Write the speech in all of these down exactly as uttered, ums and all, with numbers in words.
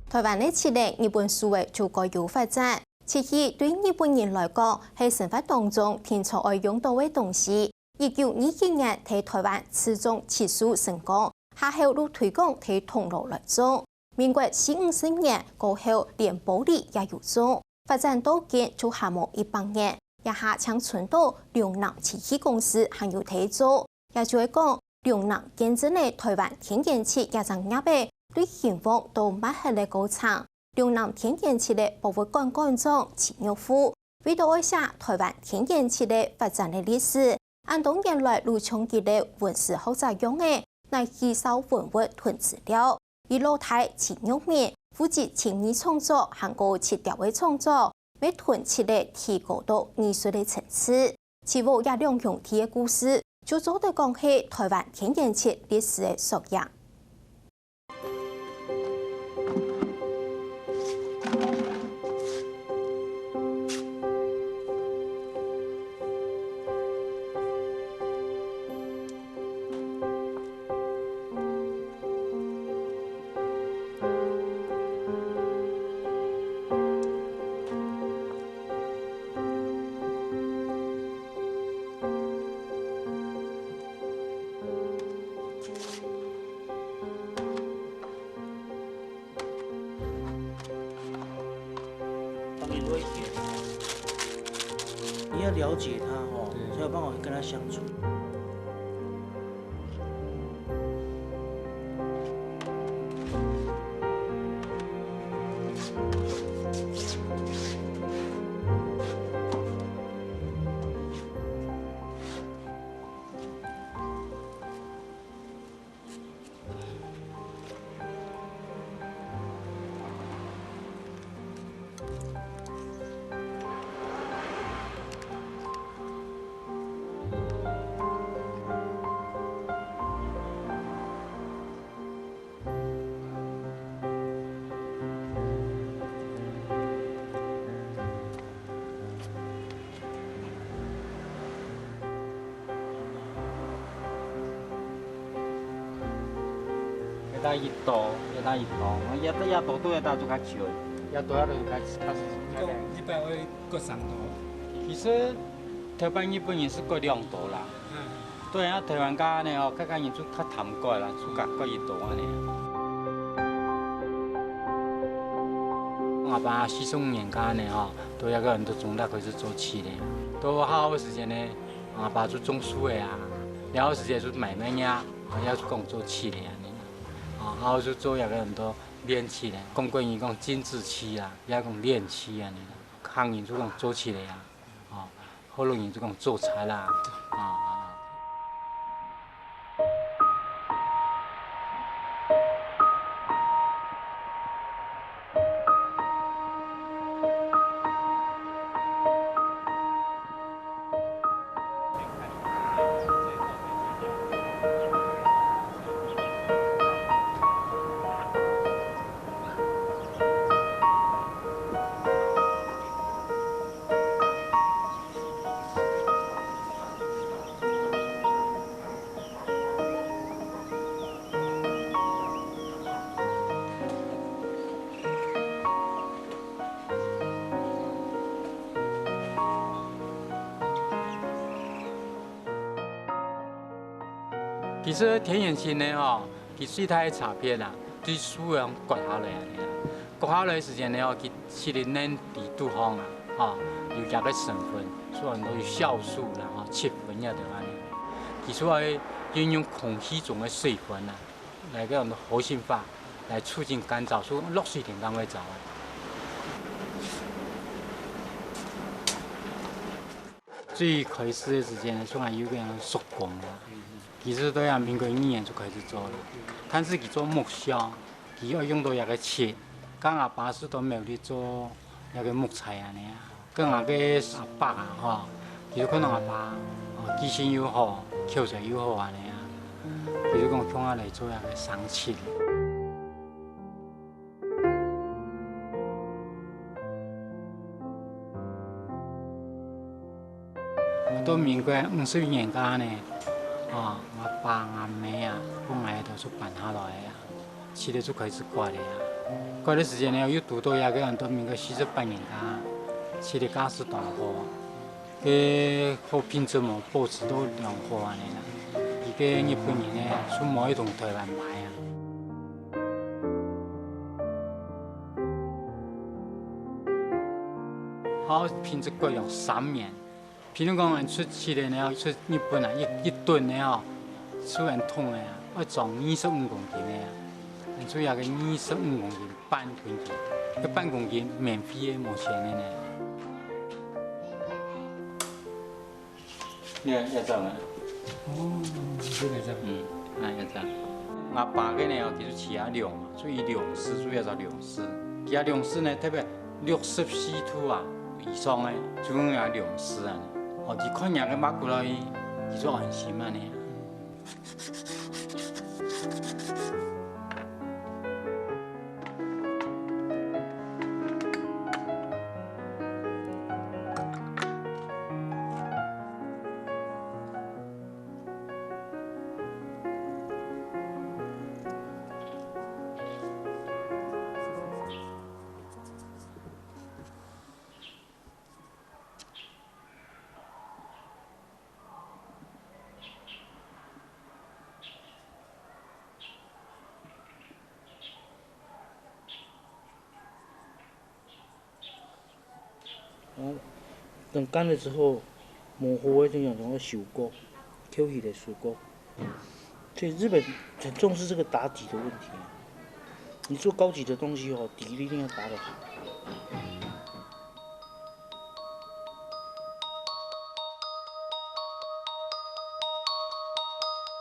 臺灣个漆仔，日本輸个就較有發展。漆器對日本人來講，係生活當中定著愛用到个東西。一九二一年在臺灣試種漆樹成功，下後就推廣在銅鑼來種。民國四五十年過後，連玻璃也有種，發展到今就還無一百年，這下淨伸到龍南漆器公司還有在做。 也就係講，龍南見證了臺灣天然漆這隻業仔對興旺到吂忒个過程。龍南天然漆个博物館館長徐玉富，為著愛寫臺灣天然漆个發展个歷史，恁多年來就衝擊了文史學者樣仔，來介紹文物同資料。佢老弟徐玉明負責漆藝創作還過漆雕个創作，乜同漆仔提高到藝術个層次。 徐屋這兩兄弟个故事，就做得講係臺灣天然漆歷史个縮影。帮你多一点。你要了解他哦，对。才有办法跟他相处。一大一多，一大一多，一大一多都一大做較久。一大都較，較，較，你讲一百位割三刀？其实，台湾日本人是割两刀啦。嗯。对啊，台湾家呢哦，个个人就较淡薄啦，就割割一刀安尼。阿爸四十五年间呢吼，都有个人都从那开始做起的，都好好时间呢。 啊，爸就种树个啊，了後時節就買物件，啊，也就講做漆个安尼啦。啊，然後就做一个很多煉漆个，講國語講金子漆啦，也講煉漆安尼啦。客人就講做漆个啊，啊，福佬人就講做漆啦，啊，啊。 其實天然漆呢吼，佢最大个差別啊，對樹上割下來安尼啊。割下來个時間呢吼，佢漆个黏底肚項啊，吼，有佢个成分，所以很多有酵素啦，吼，七分也得安尼。佢所以運用空氣中个水分啊， 來个用活性化，來促進乾燥，所以落水定當會燥啊。最開始个時間呢，像還有个人手工啊，其實對啊，民國二年就開始做了。但是佢做木匠，佢要用到一个漆，跟阿爸係都沒有去做 一个木材安尼啊。跟𠊎个阿伯啊，吼，佢就看到阿爸，哦，記性又好，口才又好安尼啊，佢就講叫𠊎來做一个生漆。到民國五十年間呢，哦，𠊎爸𠊎姆啊，分𠊎兜就搬下來啊。 漆个就開始割了啊。該个時間呢，又堵到一個安到民國四十八年个，佢个價數當好，个貨品質無保持到良好安尼啦。佢个日本人呢，就無愛同台灣買啊。好，品質過用三年。 譬如講，𠊎出去个呢，出日本啊，一，一噸个吼，就恁重个啊，愛裝二十五公斤个啊，𠊎就要个二十五公斤，半公斤，个半公斤免費个，無錢个呢。你看，要這樣啊。哦，這個這樣。嗯，那要這樣。𠊎爸个呢，哦，佢就騎啊龍嘛，所以龍獅就要做龍獅。騎啊龍獅呢，特別六十四度啊以上个，就用啊龍獅啊。哦，佢看人个目骨落去，佢就安心啊呢。 哦，等乾了之後，模糊个就用，用个收割，抾起來收割。所以日本很重視這個打底的問題啊。你做高級的東西哦，底一定要打得好。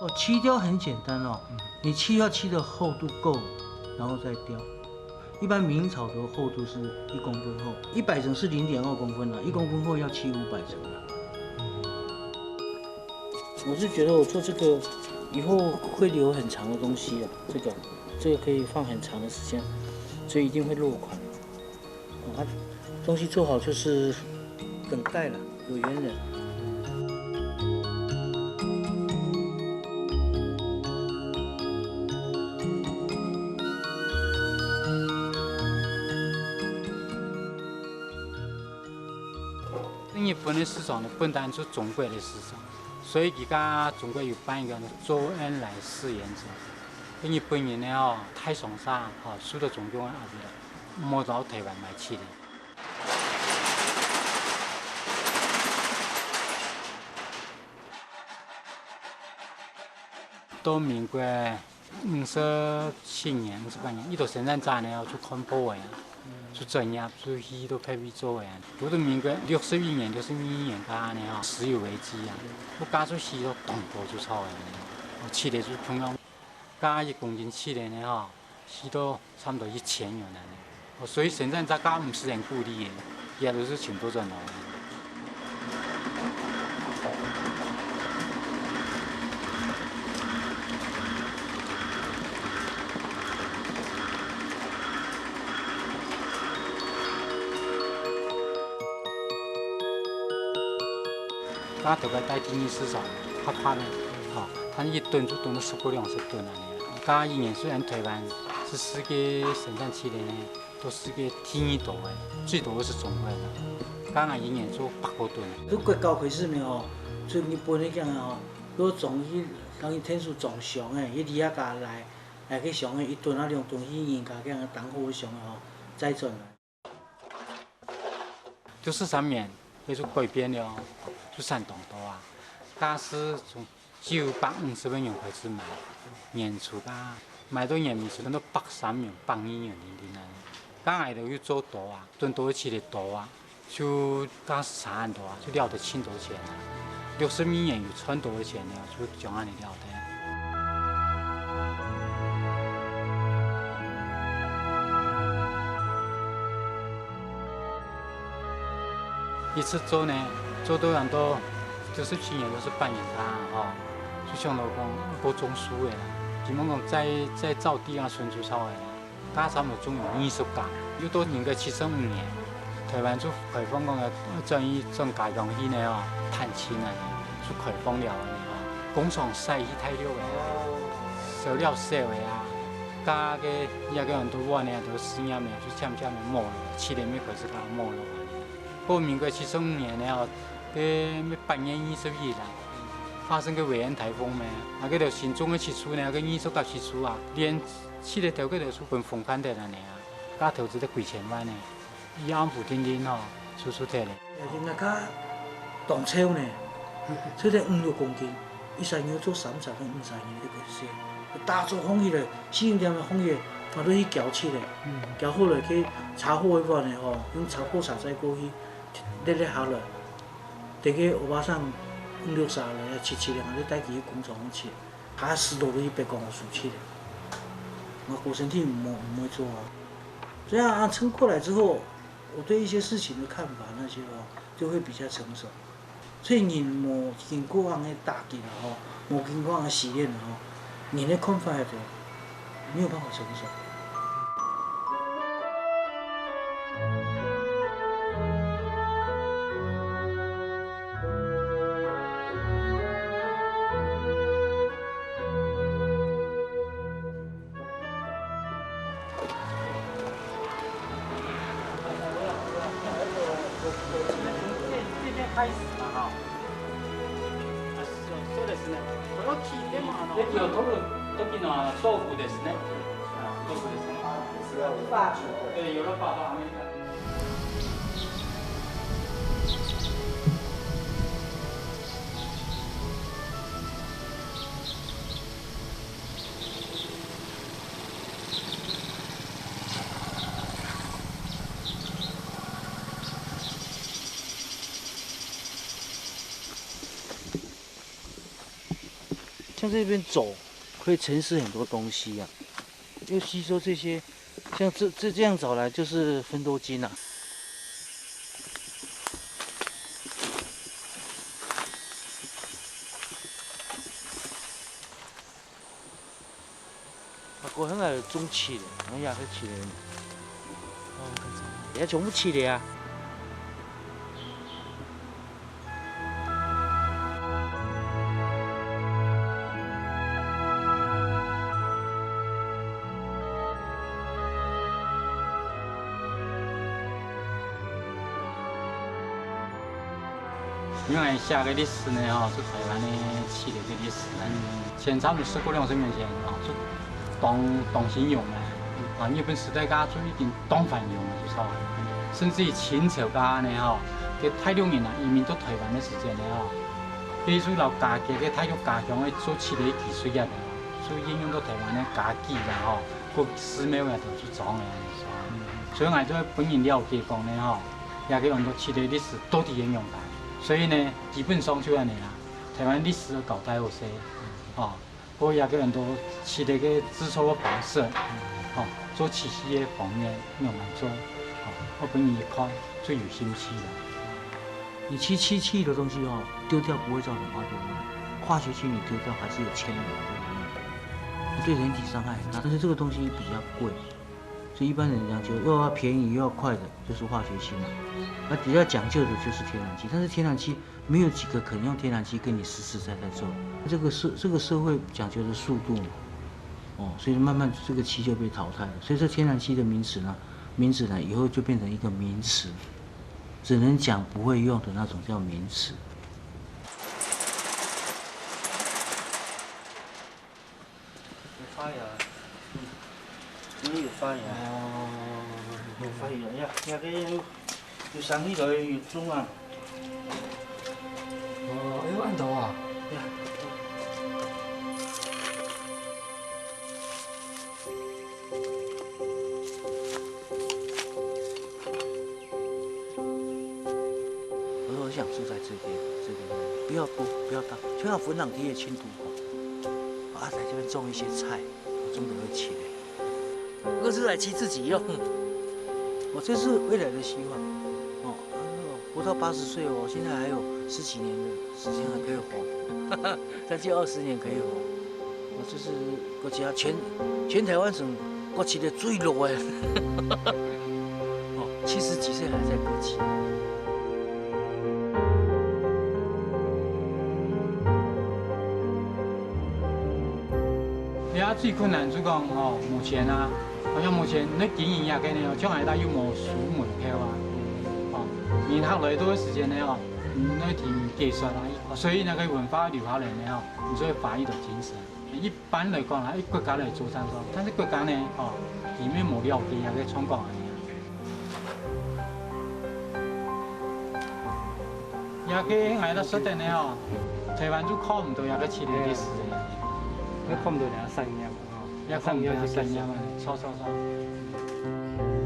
哦，漆雕很簡單哦，你漆要漆的厚度夠，然後再雕。一般明朝的厚度是一公分厚，一百层是零點二公分了，一公分厚要漆五百层了。我是覺得我做這個以後會留很長的東西啊，這個，這個可以放很長的時間，所以一定會落款。 哦，它東西做好就是等待了，有緣人。日本个市場呢，本來就中國个市場，所以佢佮中國有辦一個周恩來試驗展。日本人呢，哦，大商社，哦，受到中共个壓力了，無到台灣買漆个。 到民國五十七年、五十八年，一到生產者呢，就看破个啊，就轉業，就去到別位做个啊。到到民國六十一年、六十二年該下呢，石油危機啊，物價就起到當高就炒个啊，哦，漆个就共樣。 加一公斤漆个呢吼，起到差毋多一千元安尼。哦，所以生產者家毋係很鼓勵个，也都係全部轉來。加頭擺帶第二市場，拍拍呢，吼，佢一噸就噸到十過兩十噸安尼。 加一年雖然台灣係世界生產漆个呢，都世界第二多个，最多个係中國个。加𠊎一年做百過噸。都國家開始無吼，就日本个講吼，如果種去，當去天數種上个，去離啊家來，來去上个一噸啊兩噸，去人家講當好上个吼，再轉來。 六十三年，佢就改變了，就產當多啊。價數從九百五十萬元開始賣，年初價賣到年尾就到百三元、百二元零零啊。該𠊎兜又做多啊，囤多个漆个多啊，就價數差很多啊，就了得盡多錢啊。六十二年有賺到个錢了，就將恁樣了得。 一直做呢，做到恁多，九十七年、九十八年間吼，就想到講愛過種樹仔啦，希望講再，再造地啊，伸出草仔啦。該差毋多種有二十家，又到民國七十五年，台灣就開放講要轉去轉家鄉去呢吼，探親啊，就開放了呢吼，工廠徙去大陸个啊，燒了燒个啊。該个，該个很多碗呢，都試驗呢，就漸漸个無了，七个月開始該無了。不過民國七十五年呢，哦，該八月二十一啦，發生个韋恩颱風呢，啊，該條新莊个七處呢，該二十甲七處啊，連七个頭該條樹分風看得啊呢啊，該投資得幾千萬呢。 佢暗晡定定吼，出出忒咧。人家當瘦呢，瘦忒五六公斤，一儕月做三儕到五儕日个事，打早䟘起來，四五點䟘起來，𠊎都去攪七咧，攪好來去炒好个碗呢吼，用炒火炒再過去，熝熝下來，等个歐巴桑五六儕來，七七个，𠊎就帶佢去工廠去切，還係落去北港个樹切咧。我身體毋好，毋會做啊。這樣啊，撐過來之後， 我對一些事情的看法那些哦，就會比較成熟。所以你無經過恁樣个打擊啊吼，無經過恁樣个洗練啊吼，你的看法也就沒有辦法成熟。 像这边走，可以城市很多东西啊，又吸收这些，像这这这样走来就是芬多精啊。 啊，過後來種七个，哎呀，該七个，哦，該種，也全部七个啊。 因為寫个歷史呢，吼，係台灣个七个个歷史呢。嗯。前差不多十過兩十年前，吼，就當，當興旺啊。啊，日本時代該就已經當繁榮了，就差不多。甚至於清朝該呢，吼，該大陸人啊，移民到台灣个時間呢，吼，佢就摎家己个大陸家鄉个做七个技術業啊，就應用到台灣个家具啦，吼，各寺廟啊，都係裝个，所以𠊎就分人了解講呢，吼， 也个安到七个歷史到底仰般。所以呢，基本上就恁呢啦。台灣歷史个交代好勢，吼，過也个安到七个个製作个方式，吼，做七四个方面仰般做，吼，我分人一看最有興趣个。你七七七的東西哦，丟掉不會造成化學污染，化學氣你丟掉還是有鉛的污染，對人體傷害很大。但是這個東西比較貴， 所以一般人講究又要便宜又要快的，就是化學性嘛。那比較講究的就是天然氣，但是天然氣沒有幾個肯用天然氣跟你實實在在做。這個社，這個社會講究的速度嘛，哦，所以慢慢這個氣就被淘汰了。所以說天然氣的名詞呢，名詞呢，以後就變成一個名詞，只能講不會用的那種叫名詞。 有發芽，嗯，有發芽。哦，有發芽，呀，呀，該有，有生起來有種啊。哦，哎喲，恁多啊。呀。 我說我想住在這邊，這邊不要多，不要大，就像分兩地的清土房，啊，在這邊種一些菜，種得會起來。我是來氣自己用，我這是未來的希望。哦，活到八十歲哦，我現在還有十幾年的時間還可以活，將近二十年可以活。 哦，這係國家全，全台灣省國企个最老个。哦，七十幾歲還在國企。這最困難就講吼，無錢啊，好像無錢，你經營這個呢，像𠊎兜又無收門票啊，吼，人客來到个時間呢吼，你愛聽解說啊，所以那個文化留下來呢吼，你就會發揮到精神。一般來講啊，一國家來做生意，但是國家呢，吼，佢乜無了解這個狀況啊。 這個𠊎兜說等个哦，臺灣就看毋到這個七零七四个，你看毋到這產業哦，也看毋到這產業啊，著著著。